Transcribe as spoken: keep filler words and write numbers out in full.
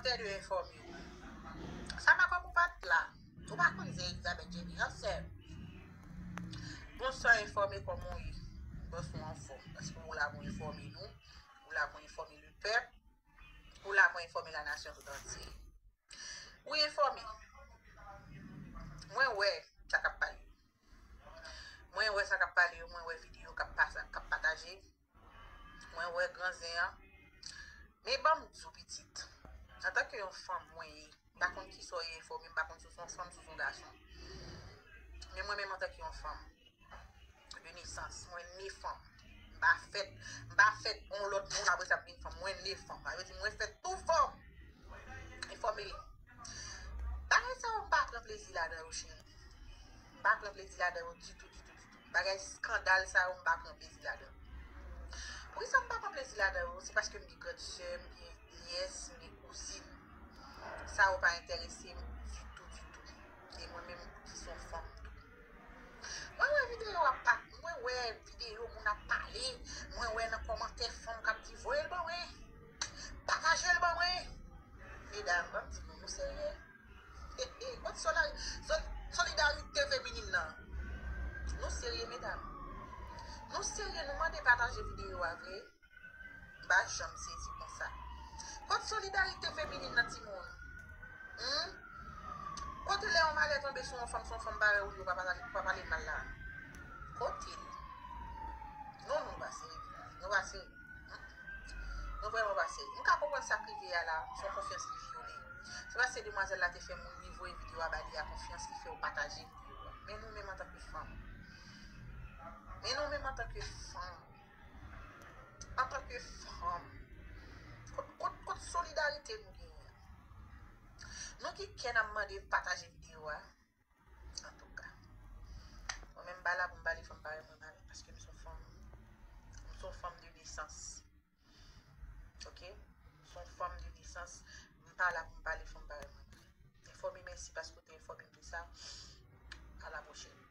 Tè de enfòme w. Sa pa kòm ou pa t la. Ou pa konn se Elizabeth Jenny an sè. Bonswa enfòme, kòman w ye? Bonswa anfòm. Paske ou la pou enfòme nou. Ou la pou enfòme lepèp. Ou la pou enfòme lanasyon tout antye. Wi enfòme. Mwen wè sa k ap pale. Mwen wè sa k ap pale yo, mwen wè videyo k ap pataje. Mwen wè gran zen an. Men ban m di w pitit. Antanke yon fanm mwen ye, m pa konn kisa w ye enfòme, m pa konn si w se yon fanm, si w se yon gason. Men mwen menm antanke yon fanm de nesans, mwen ne fanm. M pa fèt, m pa fèt yon lòt moun apre sa m vin fanm. Mwen ne fanm. Sa vle di mwen fèt tou fanm. Enfòme. Bagay sa yo m pa pran plezi ladan yo cheri. M pa pran plezi ladan yo ditou, ditou, ditou. Bagay eskandal sa yo m pa pran plezi ladan. Poukisa m pa pran plezi ladan yo? Se paske m gen grann sè, m gen nyès, m gen kouzin. Sa yo pa enterese m ditou, ditou. E mwen menm ki se yon fanm tou. Mwen wè videyo ap pa, mwen wè videyo moun ap pale, mwen wè nan kòmantè fanm k ap di voye l ban mwen, pataje l ban mwen. Medam, ban m di nou, nou serye? Kot solidarite feminin nan? Nou serye medam? Nou serye, nou mande pataje videyo a vre? M pa janm sezi konsa. Kot solidarite feminin nan timoun? Hmm? Kote lè yon malè tonbe sou yon fanm, se yon fanm parèy ou li yo pa pale, pa pale mal la? Kote l? Non, nou pa serye. Nou pa serye. Hmm? Nou vrèman pa serye. M ka konprann sa k rive a la, se yon konfyans li vyole. Se paske demwazèl la te fè moun li voye videyo a ba li a konfyans ki fè w pataje videyo a. Men nou menm antanke fanm. Men nou menm antanke fanm. Antanke fanm. Kot, kot, kot solidarite nou genyen? Nou ki kè n ap mande pataje videyo a. Antouka. Mwen menm m pa la pou m pale fanm parèy mwen mal. Paske m se yon fanm. M se yon fanm de nesans. Ok? M se yon fanm de nesans. M pa la pou m pale fanm parèy mwen mal. Enfòme, mèsi paske w te enfòme m de sa. A la pwochèn.